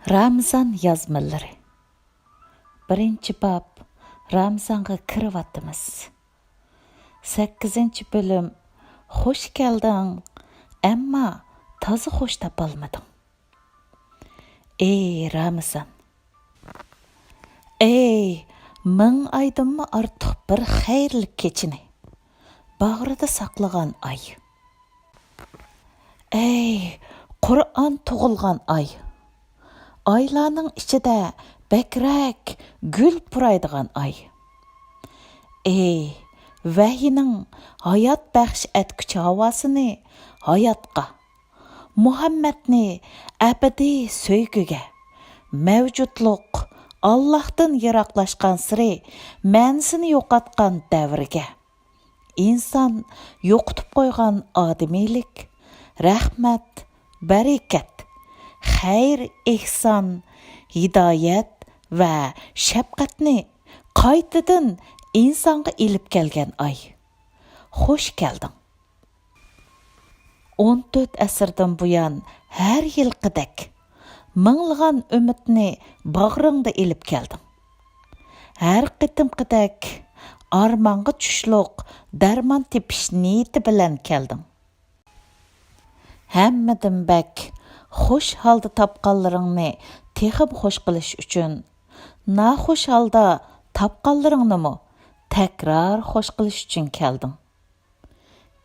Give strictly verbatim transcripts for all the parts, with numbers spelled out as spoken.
رامىزان يازمىلىرى. بىرىنچى باب، رامىزانغا كىرىۋاتىمىز. سەككىزىنچى بۆلۈم، خوش كەلدىڭ، ئەمما تازا خوش تاپالمىدىڭ. ئەي رامىزان! ئەي، مىڭ ئايدىنمۇ ئارتۇق بىر خەيرلىك كېچىنى باغرىدا ساقلىغان ئاي! ئەي، قۇرئان تۇغۇلغان ئاي! ئايلارنىڭ ئىچىدە بەكرەك گۈل پۇرايدىغان ئاي! ئەي، ۋەھىينىڭ ھايات بەخش ئەتكۈچى ھاۋاسىنى ھاياتقا، مۇھەممەدنى ئەبەدىي سۆيگۈگە، مەۋجۇتلۇق ئاللاھتىن يىراقلاشقانسېرى مەنىسىنى يوقاتقان دەۋرگە، ئىنسان يوقىتىپ قويغان ئادىمىيلىك، رەھمەت، بەرىكەت، خەير، ئېھسان، ھىدايەت ۋە شەپقەتنى قايتىدىن ئىنسانغا ئېلىپ كەلگەن ئاي. خوش كەلدىڭ! ئون تۆت ئەسىردىن بۇيان ھەر يىلقىدەك مىڭلىغان ئۈمىدنى باغرىڭدا ئېلىپ كەلدىڭ. ھەر قېتىمقىدەك ئارمانغا چۈشلۈق دەرمان تېپىش نىيىتى بىلەن كەلدىڭ. ھەممىدىن بەك خوش ھالدا تاپقانلىرىڭنى تېخىمۇ خوش قىلىش ئۈچۈن، ناخوش ھالدا تاپقانلىرىڭنىمۇ تەكرار خوش قىلىش ئۈچۈن كەلدىڭ.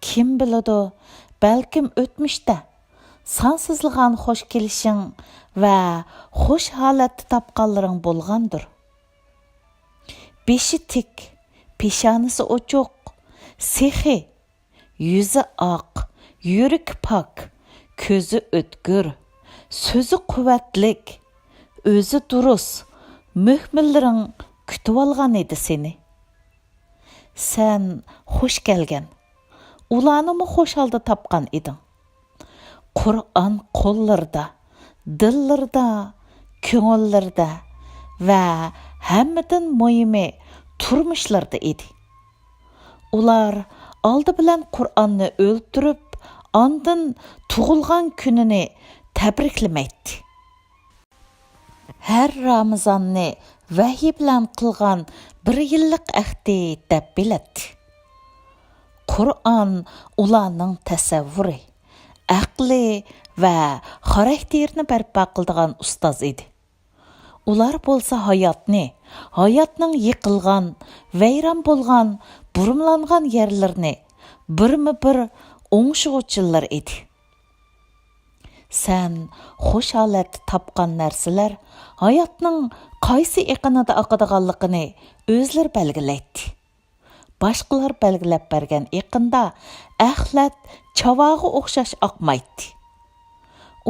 كىم بىلىدۇ، بەلكىم ئۆتمۈشتە سانسىزلىغان خوش كېلىشىڭ ۋە خوش ھالەتتە تاپقانلىرىڭ بولغاندۇر. بېشى تىك، پېشانىسى ئوچۇق، سېخىي، يۈزى ئاق، يۈرىكى پاك، كۆزى ئۆتكۈر، سۆزى قۇۋۋەتلىك، ئۆزى دۇرۇس مۆھمىنلىرىڭ كۈتۈۋالغان ئىدى سېنى. سەن خوش كەلگەن، ئۇلارنىمۇ خوش ھالدا تاپقان ئىدىڭ. قۇرئان قوللىرىدا، دىللىرىدا، كۆڭۈللىرىدە ۋە ھەممىدىن مۇھىمى تۇرمۇشلىرىدا ئىدى. ئۇلار ئالدى بىلەن قۇرئاننى ئۆلتۈرۈپ، ئاندىن تۇغۇلغان كۈنىنى تەبرىكلىمەيتتى. ھەر رامىزاننى ۋەھىي بىلەن قىلغان بىر يىللىق ئەھدى دەپ بىلەتتى. قۇرئان ئۇلارنىڭ تەسەۋۋۇرى، ئەقلى ۋە خاراكتېرىنى بەرپا قىلىدىغان ئۇستاز ئىدى. ئۇلار بولسا ھاياتنى، ھاياتنىڭ يىقىلغان، ۋەيران بولغان، بۇرمىلانغان يەرلىرىنى بىرمۇ بىر ئوڭشىغۇچىلىرى ئىدى. سەن خوش ھالەتتە تاپقان نەرسىلەر ھاياتنىڭ قايسى ئېقىنىدا ئاقىدىغانلىقىنى ئۆزلىرى بەلگىلەيتتى. باشقىلار بەلگىلەپ بەرگەن ئېقىندا ئەخلەت چاۋاغا ئوخشاش ئاقمايتتى.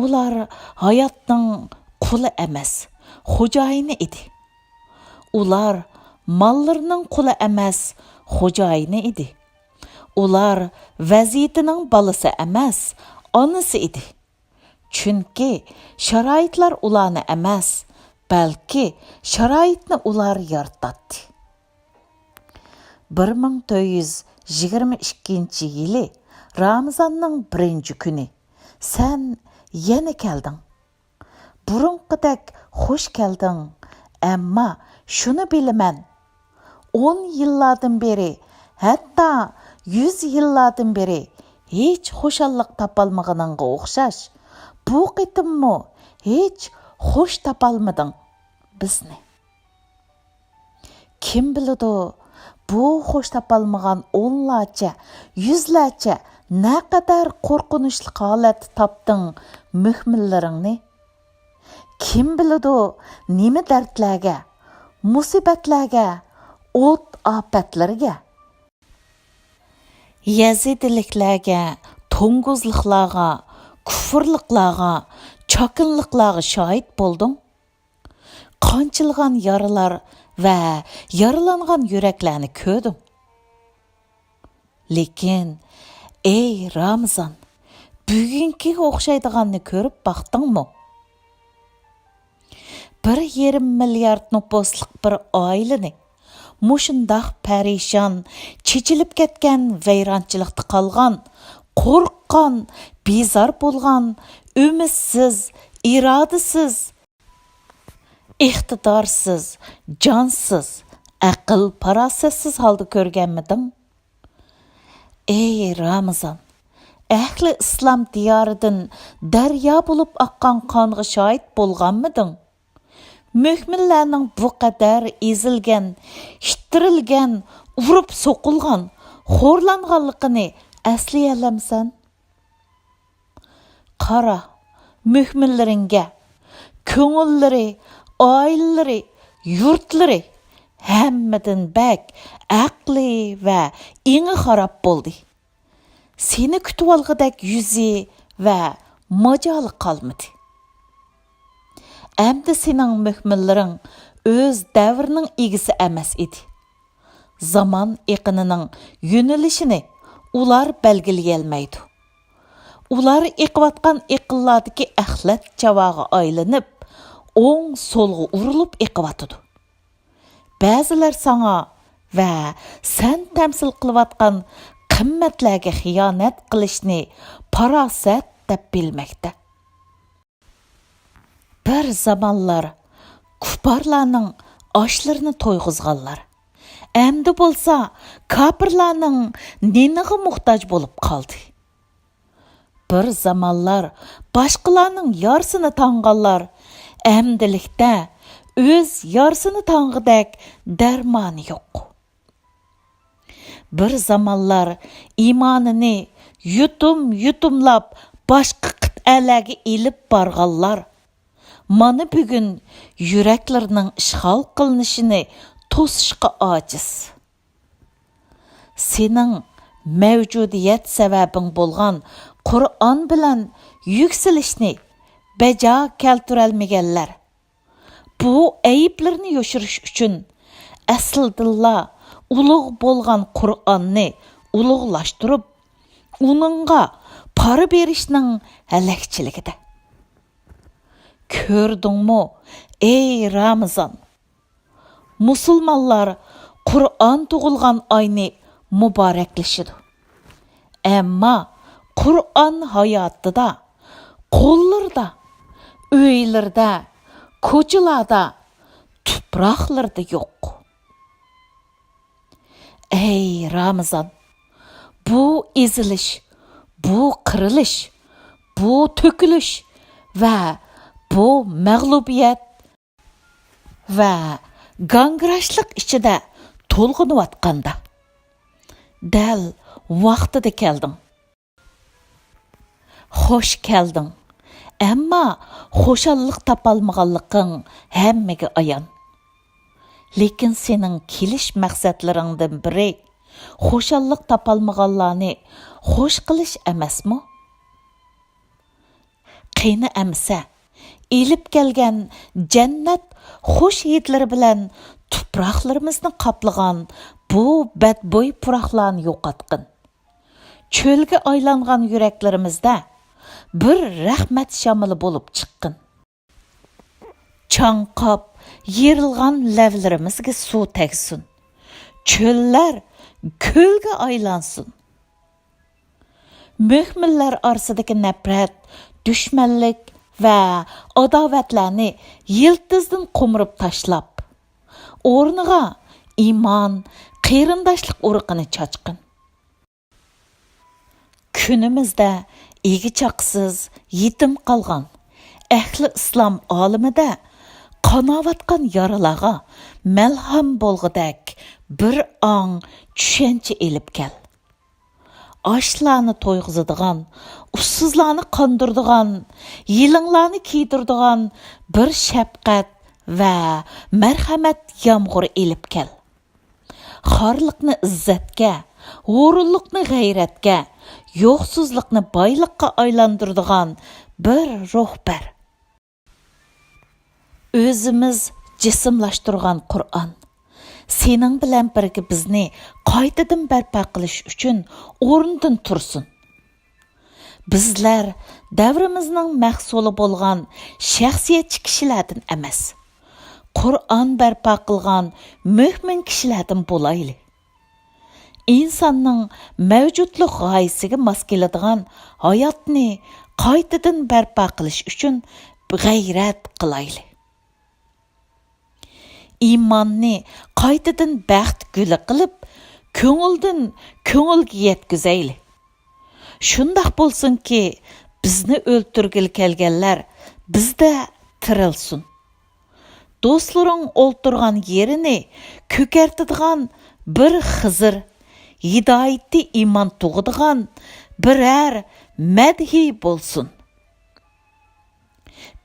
ئۇلار ھاياتنىڭ قۇلى ئەمەس، خوجايىنى ئىدى. ئۇلار ماللىرىنىڭ قۇلى ئەمەس، خوجايىنى ئىدى. ئۇلار ۋەزىيىتىنىڭ بالىسى ئەمەس، ئانىسى ئىدى. چۈنكى شارائىتلار ئۇلارنى ئەمەس، بەلكى شارائىتنى ئۇلار يارىتاتتى. بىر مىڭ تۆت يۈز يىگىرمە ئىككىنچى يىلى رامىزاننىڭ بىرىنچى كۈنى سەن يەنە كەلدىڭ. بۇرۇنقىدەك خوش كەلدىڭ، ئەمما شۇنى بىلىمەن، ئون يىللاردىن بېرى، ھەتتا يۈز يىللاردىن بېرى ھېچ خۇشاللىق تاپالمىغىنىڭغا ئوخشاش، بۇ قېتىممۇ ھېچ خوش تاپالمىدىڭ بىزنى. كىم بىلىدۇ، بۇ خوش تاپالمىغان ئونلارچە، يۈزلەرچە نەقەدەر قورقۇنچلۇق ھالەتتە تاپتىڭ مۆھمىنلىرىڭنى؟ كىم بىلىدۇ، نېمە دەردلەرگە، مۇسىبەتلەرگە، ئوت-ئاپەتلەرگە، يەزىدىلىكلەرگە، توڭگۇزلۇقلارغا، كۇفرلۇقلارغا، چاكىنىلىقلارغا شاھىت بولدۇڭ؟ قانچىلىغان يارىلار ۋە يارىلانغان يۈرەكلەرنى كۆردۈڭ. لېكىن، ئەي رامىزان، بۈگۈنكىگە ئوخشايدىغاننى كۆرۈپ باقتىڭمۇ؟ بىر يېرىم مىليارد نوپۇسلۇق بىر ئائىلىنى مۇشۇنداق پەرىشان، چېچىلىپ كەتكەن، ۋەيرانچىلىقتا قالغان، قورققان، بىزار بولغان، ئۈمىدسىز، ئىرادىسىز، ئىقتىدارسىز، جانسىز، ئەقىل-پاراسەتسىز ھالدا كۆرگەنمىدىڭ؟ ئەي رامىزان، ئەھلى ئىسلام دىيارىدىن دەريا بولۇپ ئاققان قانغا شاھىت بولغانمىدىڭ؟ مۆمىنلەرنىڭ بۇ قەدەر ئېزىلگەن، ئىتتىرىلگەن، ئۇرۇپ سوقۇلغان، خورلانغانلىقىنى ئەسلىيەلەمسەن؟ قارا، مۆمىنلىرىڭگە، كۆڭۈللىرى، ئائىلىلىرى، يۇرتلىرى ھەممىدىن بەك ئەقلى ۋە ئېڭى خاراب بولدى. سېنى كۈتۈۋالغۇدەك يۈزى ۋە ماجالى قالمىدى. ئەمدى سېنىڭ مۆمىنلىرىڭ ئۆز دەۋرىنىڭ ئىگىسى ئەمەس ئىدى. زامان ئېقىنىنىڭ يۆنىلىشىنى ئۇلار بەلگىلىيەلمەيدۇ. ئۇلار ئېقىۋاتقان ئېقىنلاردىكى ئەخلەت چاۋاغا ئايلىنىپ، ئوڭ-سولغا ئۇرۇلۇپ ئېقىۋاتىدۇ. بەزىلەر ساڭا ۋە سەن تەمسىل قىلىۋاتقان قىممەتلەرگە خىيانەت قىلىشنى پاراسەت دەپ بىلمەكتە. بىر زامانلار كۇپپارلارنىڭ ئاشلىرىنى تويغۇزغانلار، ئەمدى بولسا كاپىرلارنىڭ نېنىغا موھتاج بولۇپ قالدى. بىر زامانلار باشقىلارنىڭ يارىسىنى تاڭغانلار، ئەمدىلىكتە ئۆز يارىسىنى تاڭغۇدەك دەرمانى يوق. بىر زامانلار ئىمانىنى يۇتۇم-يۇتۇملاپ باشقا قىتئەلەرگە ئېلىپ بارغانلار، مانا بۈگۈن يۈرەكلىرىنىڭ ئىشغال قىلىنىشىنى توسۇشقا ئاجىز. سېنىڭ مەۋجۇدىيەت سەۋەبىڭ بولغان قۇرئان بىلەن يۈكسىلىشنى بەجا كەلتۈرەلمىگەنلەر، بۇ ئەيىبلىرىنى يوشۇرۇش ئۈچۈن ئەسلىدىنلا ئۇلۇغ بولغان قۇرئاننى ئۇلۇغلاشتۇرۇپ، ئۇنىڭغا پارا بېرىشنىڭ ھەلەكچىلىكىدە. كۆردۈڭمۇ، ئەي رامىزان؟ مۇسۇلمانلار قۇرئان تۇغۇلغان ئاينى مۇبارەكلىشىدۇ. ئەمما قۇرئان ھاياتىدا، قوللىرىدا، ئۆيلىرىدە، كوچىلاردا، تۇپراقلىرىدا يوق. ئەي رامىزان، بۇ ئېزىلىش، بۇ قىرىلىش، بۇ تۆكۈلۈش ۋە بۇ مەغلۇبىيەت ۋە گاڭگىراشلىق ئىچىدە تولغىنىۋاتقاندا، دەل ۋاقتىدا كەلدىڭ. خوش كەلدىڭ. ئەمما خۇشاللىق تاپالمىغانلىقىڭ ھەممىگە ئايان. لېكىن سېنىڭ كېلىش مەقسەتلىرىڭدىن بىرى خۇشاللىق تاپالمىغانلارنى خوش قىلىش ئەمەسمۇ؟ قېنى ئەمىسە، ئېلىپ كەلگەن جەننەت خۇش ھىدلىرى بىلەن تۇپراقلىرىمىزنى قاپلىغان بۇ بەدبۇي پۇراقلارنى يوقاتقىن. چۆلگە ئايلانغان يۈرەكلىرىمىزدە بىر رەھمەت شامىلى بولۇپ چىققىن. چاڭقاپ يېرىلغان لەۋلىرىمىزگە سۇ تەگسۇن. چۆللەر كۆلگە ئايلانسۇن. مۆمىنلەر ئارىسىدىكى نەپرەت، دۈشمەنلىك ۋە ئاداۋەتلەرنى يىلتىزدىن قومۇرۇپ تاشلاپ، ئورنىغا ئىمان، قېرىنداشلىق ئۇرۇقىنى چاچقىن. كۈنىمىزدە ئىگە-چاقىسىز، يېتىم قالغان ئەھلى ئىسلام ئالىمىدە قاناۋاتقان يارىلارغا مەلھەم بولغۇدەك بىر ئاڭ چۈشەنچە ئېلىپ كەل. ئاچلارنى تويغۇزىدىغان، ئۇسسۇزلارنى قاندۇرىدىغان، يېلىڭلارنى كىيدۈرىدىغان بىر شەپقەت ۋە مەرھەمەت يامغۇرى ئېلىپ كەل. خارلىقنى ئىززەتكە، ھۇرۇنلۇقنى غەيرەتكە، يوقسۇزلۇقنى بايلىققا ئايلاندۇرىدىغان بىر روھ بەر. ئۆزىمىز جىسىملاشتۇرغان قۇرئان، سېنىڭ بىلەن بىرگە بىزنى قايتىدىن بەرپا قىلىش ئۈچۈن ئورنىدىن تۇرسۇن. بىزلەر دەۋرىمىزنىڭ مەھسۇلى بولغان شەخسىيەتچى كىشىلەردىن ئەمەس، قۇرئان بەرپا قىلغان مۆمىن كىشىلەردىن بولايلى. ئىنساننىڭ مەۋجۇتلۇق غايىسىگە ماس كېلىدىغان ھاياتنى قايتىدىن بەرپا قىلىش ئۈچۈن غەيرەت قىلايلى. ئىماننى قايتىدىن بەخت گۈلى قىلىپ، كۆڭۈلدىن كۆڭۈلگە يەتكۈزەيلى. شۇنداق بولسۇنكى، بىزنى ئۆلتۈرگىلى كەلگەنلەر بىزدە تىرىلسۇن. دوستلىرىڭ ئولتۇرغان يېرىنى كۆكەرتىدىغان بىر خىزىر، ھىدايىتى ئىمان تۇغىدىغان بىرەر مەدھىي بولسۇن.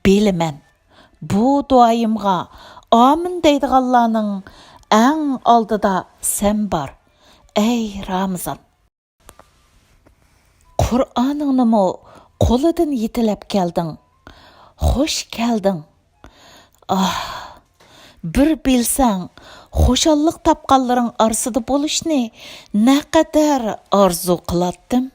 بىلىمەن، بۇ دۇئايىمغا ئامىن دەيدىغانلارنىڭ ئەڭ ئالدىدا سەن بار، ئەي رامىزان. قۇرئانىڭنىمۇ قولىدىن يېتىلەپ كەلدىڭ. خوش كەلدىڭ. ئاھ، بىر بىلسەڭ، خۇشاللىق تاپقانلىرىڭ ئارىسىدا بولۇشنى نەقەدەر ئارزۇ قىلاتتىم.